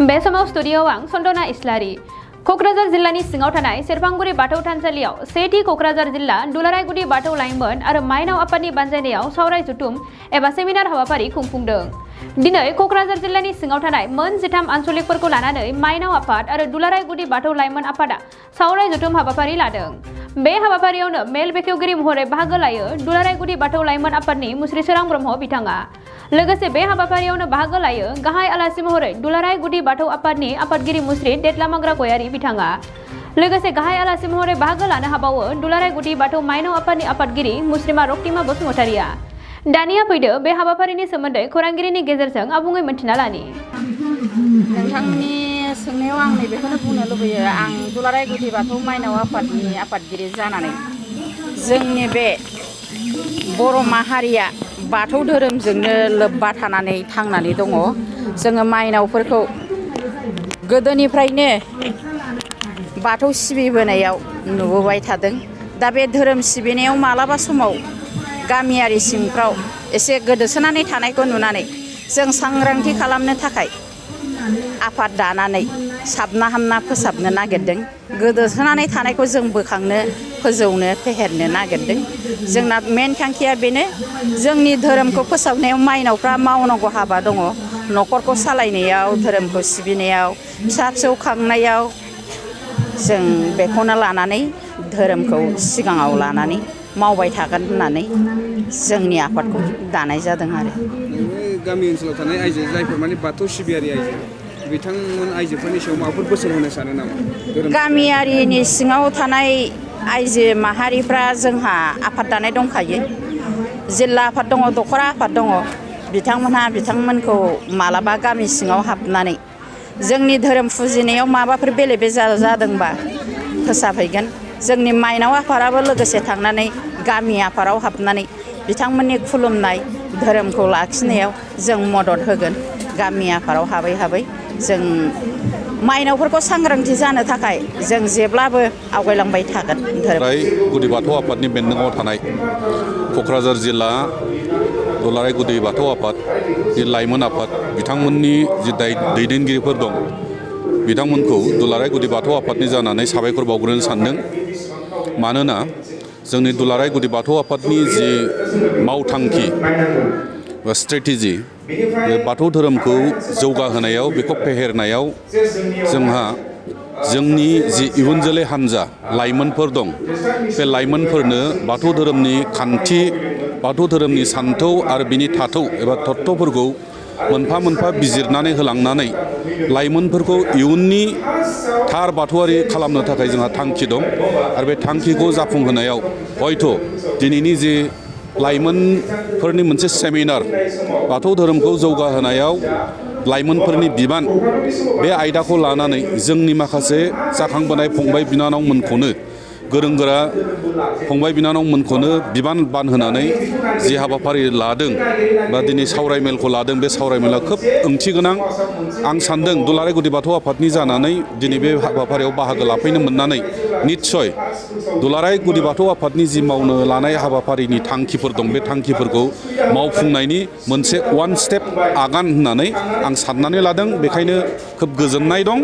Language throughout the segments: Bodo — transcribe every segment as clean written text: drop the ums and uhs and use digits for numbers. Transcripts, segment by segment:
बे समाव स्टुडिय'आव आं सन्दना इस्लारि। क'क्राझार जिल्लानि सिङाव थानाय सेरफांगुरि बाथौ थानसालियाव सेथि क'क्राझार जिल्ला दुलारायगुदि बाथौ लाइमोन आरो माइनाव आफादनि बानजायनायाव सावराय जथुम एबा सेमिनार हाबाफारि खुंफुंदों। दिनै क'क्राझार जिल्लानि सिङाव थानाय मोन 13 आन्सलिकफोरखौ लानानै माइनाव आफाद आरो दुलारायगुदि बाथौ लाइमोन आफादा सावराय जथुम हाबाफारि लादों। बे हाबाफारियावनो मेल बेखेवगिरि महरै बाहागो लायो दुलारायगुदि बाथौ लाइमोन आफादनि मुस्रिसोरां ब्रह्म बिथाङा। लोगोसे बे हाबाफारियावनो बाहागो लायो गाहाय आलासि महरै दुलारायगुदि बाथौ आफादनि आफादगिरि मुस्रि देदलामाग्रा गयारि बिथाङा। लोगोसे गाहाय आलासि महरै बाहागो लानो हाबावो दुलारायगुदि बाथौ माइनाव आफादनि आफादगिरि मुस्रिमा रक्तिमा बसुमतारिया। दानिया फैदो बे हाबाफारिनि सोमोन्दै खौरांगिरिनि गेजेरजों आबुङै मिन्थिना लानि। नोंथांनि सोंनायाव आं नैबेखौनो बुंनो लुबैयो, आं दुलारायगुदि बाथौ माइनाव आफादनि आफादगिरि जानानै जोंनि बे बर' माहारिया बाथौ धोरोमजोंनो लोब्बा थानानै थांनानै दङ। जोङो माइनावफोरखौ गोदोनिफ्रायनो बाथौ सिबिबोनायाव नुबोबाय थादों। दा बे धोरोम सिबिनायाव मालाबा समाव गामियारि सिंफ्राव एसे गोदोसोनानै थानायखौ नुनानै जों सांग्रांथि खालामनो थाखाय आफाद दानानै साबना हामना फोसाबनो नागिरदों। गोदोसोनानै थानायखौ जों बोखांनो, फोजौनो, फेहेरनो नागिरदों। जोंना मेन थांखिया बेनो, जोंनि धोरोमखौ फोसाबनायाव माइनावफ्रा मावनांगौ हाबा दङ। न'खरखौ सालायनायाव, धोरोमखौ सिबिनायाव, फिसा फिसौ खांनायाव जों बेखौनो लानानै धोरोमखौ सिगाङाव लानानै मावबाय थागोन होननानै जोंनि आफादखौ दानाय जादों आरो। गामि ओनसोलाव थानाय आइजो जायफोर माने बाथौ सिबियारि आइजो, बिथांमोन आइजोफोरनि सायाव माबाफोर बोसोन होनो सानो नामा? गामियारिनि सिङाव थानाय आइजो माहारिफ्रा जोंहा आफाद दानाय दंखायो। जिल्ला आफाद दङ, दख'रा आफाद दङ। बिथांमोनखौ मालाबा गामि सिङाव हाबनानै जोंनि धोरोम फुजिनायाव माबाफोर बेले बेजा जादोंबा फोसाबहैगोन। जोंनि माइनाव आफादाबो लोगोसे थांनानै गामि आफादाव हाबनानै बिथांमोननि खुलुमनाय धोरोमखौ लाखिनायाव जों मदद होगोन। गामि आफादाव हाबै हाबै जों माइनावफोरखौ सांग्रांथि जानो थाखाय जों जेब्लाबो आवगायलांबाय थागोन। दुलारायगुदि बाथौ आफादनि बेन्दोङाव थानाय क'क्राझार जिल्ला दुलारायगुदि बाथौ आफाद, लाइमोन आफाद, बिथांमोननि जि दैदेनगिरिफोर दं, बिथांमोनखौ दुलारायगुदि बाथौ आफादनि जानानै साबायखर बावग्रोनो सानदों। मानोना जोंनि दुलारायगुदि बाथौ आफादनि जि मावथांखि बा स्ट्रेटेजि, बे बाथौ धोरोमखौ जौगाहोनायाव, बेखौ फेहेरनायाव जोंहा जोंनि जि इयुन जोलै हान्जा लाइमोनफोर दं, बे लाइमोनफोरनो बाथौ धोरोमनि खान्थि, बाथौ धोरोमनि सान्थौ आरो बिनि थाथौ एबा तत्त्वफोरखौ मोनफा मोनफा बिजिरनानै होलांनानै लाइमोनफोरखौ इयुननि थार बाथौआरि खालामनो थाखाय जोंहा थांखि दं। आरो बे थांखिखौ जाफुंहोनायाव हयथ' दिनैनि जे लाइमोनफोरनि मोनसे सेमिनार, बाथौ धोरोमखौ जौगाहोनायाव लाइमोनफोरनि बिबान, बे आयदाखौ लानानै जोंनि माखासे जाखांबोनाय फंबाय बिनानावमोनखौनो, गोरों गोरा फंबाय बिनानावमोनखौनो बिबान बानहोनानै जि हाबाफारि लादों बा दिनै सावरायमेलखौ लादों, बे सावरायमेला खोब ओंथि गोनां। आं सान्दों दुलारायगुदि बाथौ आफादनि जानानै दिनै बे हाबाफारियाव बाहागो लाफैनो मोननानै निस्सय दुलारायगुदि बाथौ आफादनि जि मावनो लानाय हाबाफारिनि थांखिफोर दं, बे थांखिफोरखौ मावफुंनायनि मोनसे वान स्टेप आगान होननानै आं साननानै लादों। बेखायनो खोब गोजोननाय दं,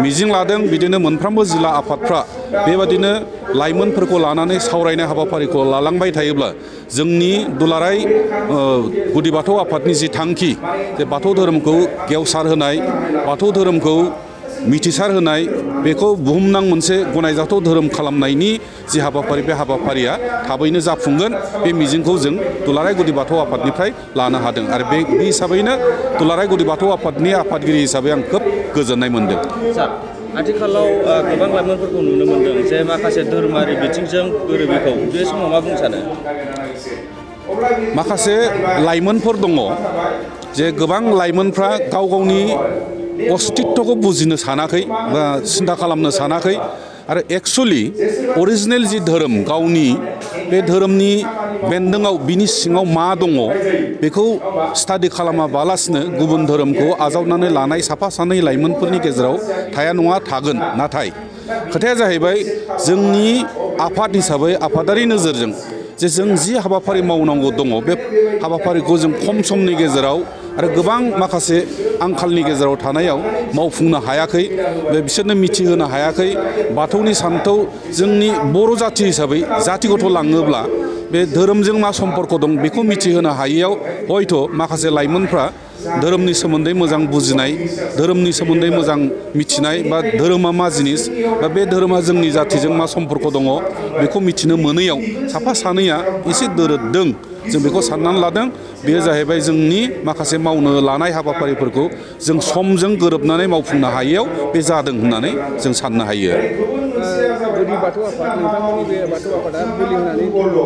मिजिं लादों बिदिनो मोनफ्रोमबो जिल्ला आफादफ्रा बेबादिनो लाइमोनफोरखौ लानानै सावरायनाय हाबाफारिखौ लालांबाय थायोब्ला जोंनि दुलाराय गुदि बाथौ आफादनि जि थांखि, जे बाथौ धोरोमखौ गेवसार होनाय, बाथौ धोरोमखौ मिथिसार होनाय, बेखौ बुहुमनां मोनसे गनायजाथाव धोरोम खालामनायनि जि हाबाफारि, बे हाबाफारिया थाबैनो जाफुंगोन। बे मिजिंखौ जों दुलारायगुदि बाथौ आफादनिफ्राय लानो हादों आरो बे हिसाबैनो दुलारायगुदि बाथौ आफादनि आफादगिरि हिसाबै आं खोब गोजोननाय मोनदों। आथिखालाव गोबां लाइमोनफोरखौ नुनो मोनदों जे माखासे धोरोमारि बिथिंजों गोरोबैखौ, बे समाव मा बुंनो सानो? माखासे लाइमोनफोर दङ जे गोबां लाइमोनफ्रा गाव गावनि अस्तित्वखौ बुजिनो सानाखै बा सिन्था खालामनो सानाखै आरो एक्सुवेलि अरिजिनेल जि धोरोम, गावनि बे धोरोमनि बेन्दोङाव, बिनि सिङाव मा दङ बेखौ स्टाडि खालामाबालासिनो गुबुन धोरोमखौ आजावनानै लानाय साफा सानै लाइमोनफोरनि गेजेराव थाया नङा थागोन। नाथाय खोथाया जाहैबाय जोंनि आफाद हिसाबै आफादारि नोजोरजों जे जों जि हाबाफारि मावनांगौ दङ, बे हाबाफारिखौ जों खम समनि गेजेराव आरो गोबां माखासे आंखालनि गेजेराव थानायाव मावफुंनो हायाखै बिसोरनो मिथिहोनो हायाखै बाथौनि सानथौ जोंनि बर' जाथि हिसाबै जाथिगत लाङोब्ला बे धोरोमजों मा सम्पर्क दं बेखौ मिथिहोनो हायैयाव हयथ' माखासे लाइमोनफ्रा धोरोमनि सोमोन्दै मोजां बुजिनाय धोरोमनि सोमोन्दै मोजां मिथिनाय बा धोरोमा मा जिनिस बा बे धोरोमा जोंनि जाथिजों मा सम्पर्क दङ बेखौ मिथिनो मोनैयाव साफा सानैया एसे दोरोददों जों बेखौ साननानै लादों बेयो जाहैबाय जोंनि माखासे मावनो लानाय हाबाफारिफोरखौ जों समजों गोरोबनानै मावफुंनो हायैयाव बे जादों होननानै जों साननो हायो। गुदि बाथौ आफाद नोंथांमोननि बे बाथौ आफादा बोलि होनानै फुजियो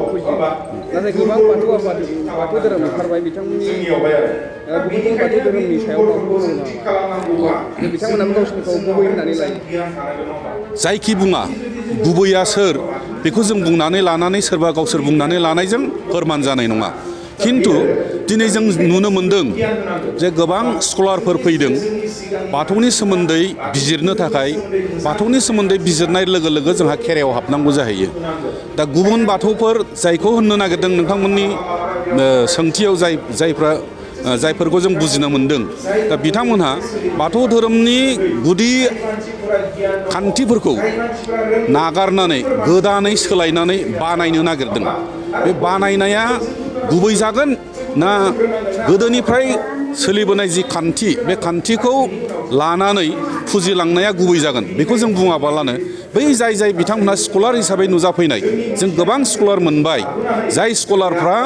नाथाय गोबां बाथौ आफाद बाथौ धोरोम ओंखारबाय बिथांमोननि गुबुन बाथौ धोरोमनि सायाव बिथांमोनाबो गावसोरखौ गुबै होननानै लायो। जायखि बुङा गुबैया सोर बेखौ जों बुंनानै लानानै सोरबा गावसोर बुंनानै लानायजों फोरमान जानाय नङा। खिन्थु दिनै जों नुनो मोनदों जे गोबां स्कलारफोर फैदों बाथौनि सोमोन्दै बिजिरनो थाखाय बाथौनि सोमोन्दै बिजिरनाय लोगो लोगो जोंहा खेराइयाव हाबनांगौ जाहैयो। दा गुबुन बाथौफोर जायखौ होननो नागिरदों नोंथांमोननि सोंथियाव जायफोरखौ जों बुजिनो मोनदों दा बिथांमोनहा बाथौ धोरोमनि गुदि खान्थिफोरखौ नागारनानै गोदानै सोलायनानै बानायनो नागिरदों। बे बानायनाया गुबै जागोन ना गोदोनिफ्राय सोलिबोनाय जि खान्थि बे खान्थिखौ लानानै फुजिलांनाया गुबै जागोन बेखौ जों बुङाबालानो बै जाय बिथांमोनहा स्कलार हिसाबै नुजाफैनाय जों गोबां स्कलार मोनबाय जाय स्कलारफ्रा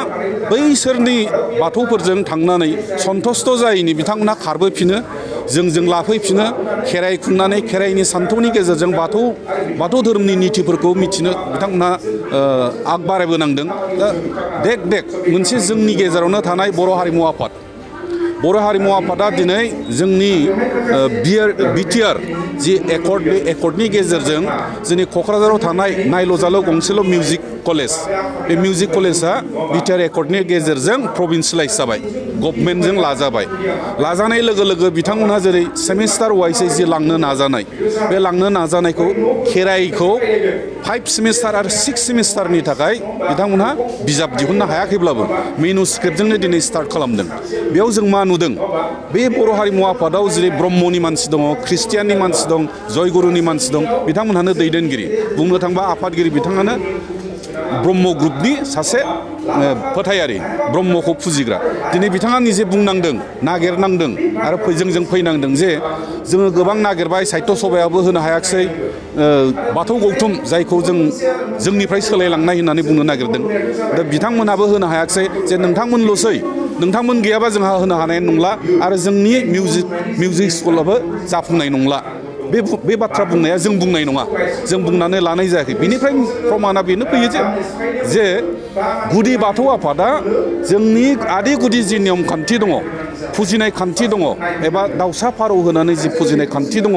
बैसोरनि बाथौफोरजों थांनानै सन्थुष्ट जायैनि बिथांमोनहा खारबोफिनो जों लाफैफिनो खेराइ खुंनानै खेराइनि सान्थौनि गेजेरजों बाथौ धोरोमनि नितिफोरखौ मिथिनो बिथांमोनहा आग बारायबोनांदों। दा देख मोनसे जोंनि गेजेरावनो थानाय बर' हारिमु आफादा दिनै जोंनि बिटिआर जि एकर्ड बे एकर्डनि गेजेरजों जोंनि क'क्राझाराव थानाय नायल' जाल' गंसेल' मिउजिक कलेज बे मिउजिक कलेजआ बिटिआर एकर्डनि गेजेरजों प्रभिन्सियेलाइज जाबाय गभर्नमेन्टजों लाजानाय लोगो लोगो बिथांमोनहा जेरै सेमिस्टार वाइसै जि लांनो नाजानाय बे लांनो नाजानायखौ खेराइखौ 5 सेमिस्टार आरो 6 सेमिस्टारनि थाखाय बिथांमोनहा बिजाब दिहुननो हायाखैब्लाबो मेनुस्क्रिप्टजोंनो दिनै स्टार्ट खालामदों। बेयाव जों मा नुदों बे बर' हारिमु आफादाव जेरै ब्रह्मनि मानसि दङ ख्रिस्टियाननि मानसि दं जयगुरुनि मानसि दं बिथांमोनहानो दैदेनगिरि बुंनो थांबा आफादगिरि बिथाङानो ब्रह्म ग्रुपनि सासे फोथायारि ब्रह्मखौ फुजिग्रा दिनै बिथाङा निजे बुंनांदों नागिरनांदों आरो जों फैनांदों जे जोङो गोबां नागिरबाय साहित्य सभायाबो होनो हायाखिसै बाथौ गौथुम जायखौ जोंनिफ्राय सोलायलांनाय होननानै बुंनो नागिरदों दा बिथांमोनहाबो होनो हायाखिसै जे नोंथांमोन गैयाबा जोंहा होनो हानाय नंला आरो जोंनि मिउजिक स्कुलाबो जाफुंनाय नंला बे बाथ्रा बुंनाया जों बुंनाय नङा जों बुंनानै लानाय जायाखै। बिनिफ्राय प्रमाना बेनो फैयो जे गुदि बाथौ आफादा जोंनि आदि गुदि जि नियम खान्थि दङ फुजिनाय खान्थि दङ एबा दाउसा फारौ होनानै जि फुजिनाय खान्थि दङ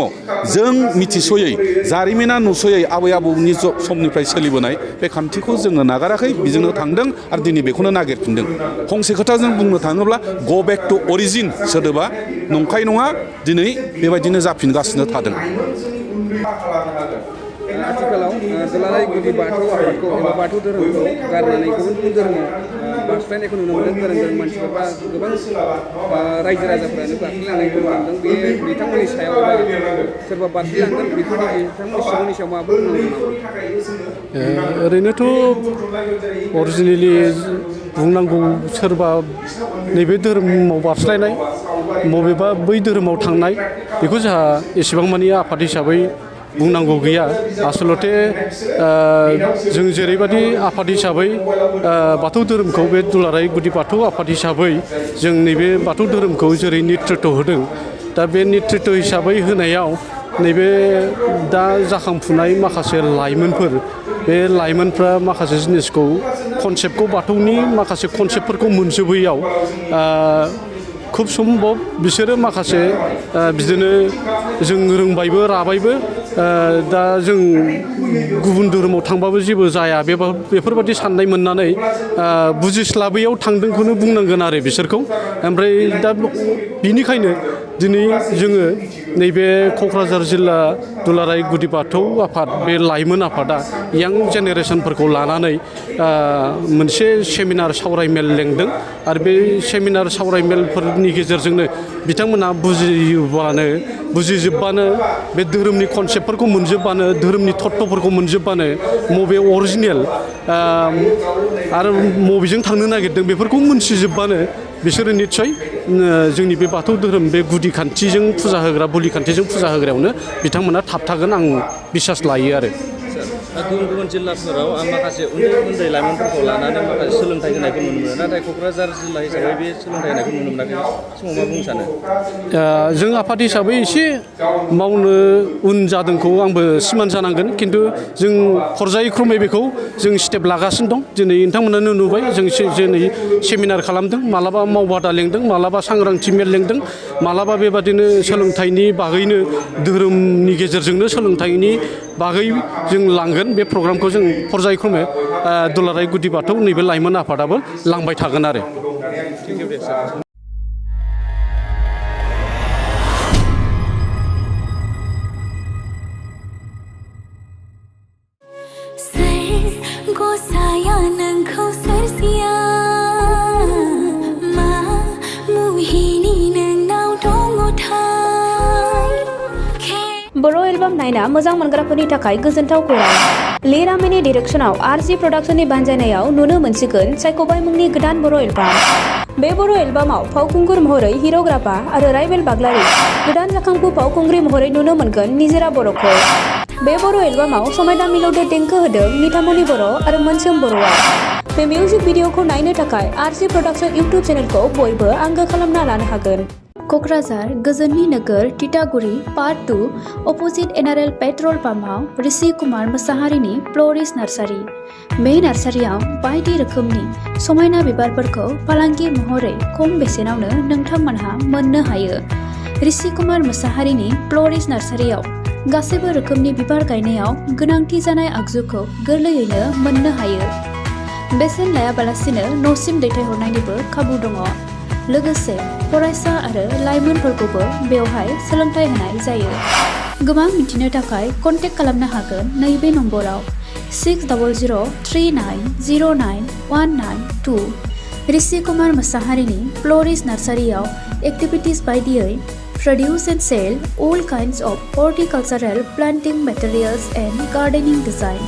जों मिथिस'यै जारिमिना नुस'यै आबै आबौनि समनिफ्राय सोलिबोनाय बे खान्थिखौ जोङो नागाराखै बेजोंनो थांदों आरो दिनै बेखौनो नागिरफिनदों। फंसे खोथा जों बुंनो थाङोब्ला गो बेक टु अरिजिन सोदोबा नंखाय नङा दिनै बेबायदिनो जाफिनगासिनो थादों। आथिखालाव दुलाराय गुदि बाथौ आफादखौ एबा बाथौ धोरोमखौ गारनानै गुबुन धोरोमाव बारस्लायनायखौ नुनो मोनदों। गोरों मानसिफोरा गोबां रायजो राजाफ्रानो बारस्लायलांनायखौ नुनो मोनदों। बे बिथांमोननि सायाव सोरबा बारस्लायलांगोन बेफोरनि बिथांमोननि सुबुंनि सायाव माबाफोर ओरैनोथ' अरिजिनेलि बुंनांगौ सोरबा नैबे धोरोमाव बारस्लायनाय बबेबा बै धोरोमाव थांनाय बेखौ जोंहा एसेबां मानि आफाद हिसाबै बुंनांगौ गैया। आसलथे जों जेरैबायदि आफाद हिसाबै बाथौ धोरोमखौ बे दुलाराय गुदि बाथौ आफाद हिसाबै जों नैबे बाथौ धोरोमखौ जेरै नेतृत्व होदों दा बे नेतृत्व हिसाबै होनायाव नैबे दा जाखांफुनाय माखासे लाइमोनफोर बे लाइमोनफ्रा माखासे जिनिसखौ कनसेप्टखौ बाथौनि माखासे कनसेप्टफोरखौ मोनजोबैयाव खुब सम्भब बिसोरो माखासे बिदिनो जों रोंबायबो राबायबो दा जों गुबुन धोरोमाव थांबाबो जेबो जाया बेफोरबायदि साननाय मोननानै बुजिस्लाबैयाव थांदोंखौनो बुंनांगोन आरो बिसोरखौ। ओमफ्राय दा बिनिखायनो दिनै जोङो नैबे क'क्राझार जिल्ला दुलाराय गुदि बाथौ आफाद बे लाइमोन आफादा यां जेनेरेसनफोरखौ लानानै मोनसे सेमिनार सावरायमेल लेंदों आरो बे सेमिनार सावरायमेलफोरनि गेजेरजोंनो बिथांमोना बुजिजोबबानो बे धोरोमनि कनसेप्टफोरखौ मोनजोबबानो धोरोमनि तत्त्वफोरखौ मोनजोबबानो मबे अरिजिनेल आरो मबेजों थांनो नागिरदों बेफोरखौ मोनथिजोबबानो बिसोरो निस्सय जोंनि बे बाथौ धोरोम बे गुदि खान्थिजों फुजा होग्रा बुलि खान्थिजों फुजा होग्रायावनो बिथांमोना थाबथागोन आं बिसास लायो आरो गुबुन गुबुन जिल्लाफोराव माखासे उन्दै लाइमोनफोरखौ लानानै माखासे सोलोंथाइ होनायखौ नुनो मोनो नाथाय क'क्राझार जिल्ला हिसाबै बे सोलोंथाइ होनायखौ नुनो मोनाखै समाव मा बुंनो सानो जों आफाद हिसाबै एसे मावनो उन जादोंखौ आंबो सिमान जानांगोन खिन्थु जों फरजायक्रमै बेखौ जों स्टेप लागासिनो दं दिनै नोंथांमोनानो नुबाय जों दिनै सेमिनार खालामदों मालाबा मावबादा लेंदों मालाबा सांग्रांथि मेल लेंदों मालाबा बेबादिनो सोलोंथाइनि बागैनो धोरोमनि गेजेरजोंनो सोलोंथाइनि बागै जों लांगोन बे प्रग्रामखौ जों फरजायक्रमै दुलाराय गुदि बाथौ नैबे लाइमोन आफादाबो लांबाय थागोन आरो थेंक इउ दे सार गसाया नोंखौ सोरजिया मा मुहिनि नोंनाव दङथाय बर' एलबाम नायना मोजां मोनग्राफोरनि थाखाय गोजोनथाव खौरां लिरामिनि डिरेक्सनाव आरजि प्रडाक्शननि बानजायनायाव नुनो मोनसिगोन सायख'बाय मुंनि गोदान बर' एलबाम बे बर' एलबामाव फावखुंगुर महरै हिर'ग्राफा आरो राइबेल बाग्लारि गोदान जाखांफु फावखुंग्रि महरै नुनो मोनगोन निजोरा बर'खौ बे बर' एलबामाव समायना मिलौदो देंखो होदों निथामनि बर' आरो मोनसोम बर'आ बे मिउजिक भिडिअखौ नायनो थाखाय आरजि प्रडाक्शन इउटुब चेनेलखौ बयबो आंगो खालामना लानो हागोन क'क्राझार गोजोननि नोगोर तितागुरि part 2 opposite NRL petrol पाम्पआव Rishi Kumar मोसाहारिनि फ्ल'रिस nursery बे नार्सारियाव बायदि रोखोमनि समायना बिबारफोरखौ फालांगि महरै खम बेसेनावनो नोंथांमोनहा मोननो हायो ऋषि कुमार मोसाहारिनि फ्ल'रिस नार्सारियाव गासैबो रोखोमनि बिबार गायनायाव गोनांथि जानाय आगजुखौ गोरलैयैनो मोननो हायो बेसेन लायाबालासिनो न'सिम दैथायहरनायनिबो खाबु दङ लोगोसे फरायसा आरो लाइमोनफोरखौबो बेवहाय सोलोंथाइ होनाय जायो गोबां मिथिनो थाखाय कन्टेक्ट खालामनो हागोन नैबे नम्बराव 6009091992 ऋषि कुमार मोसाहारिनि फ्ल'रिस नार्सारियाव एक्टिभिटिस बायदियै produce and sell all kinds of horticultural planting materials and gardening design.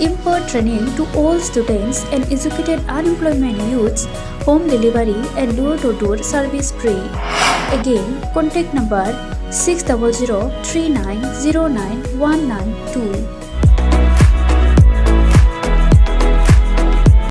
Impart training to all students and educated unemployment youths, home delivery and door-to-door service free. Again, contact number 6003909192.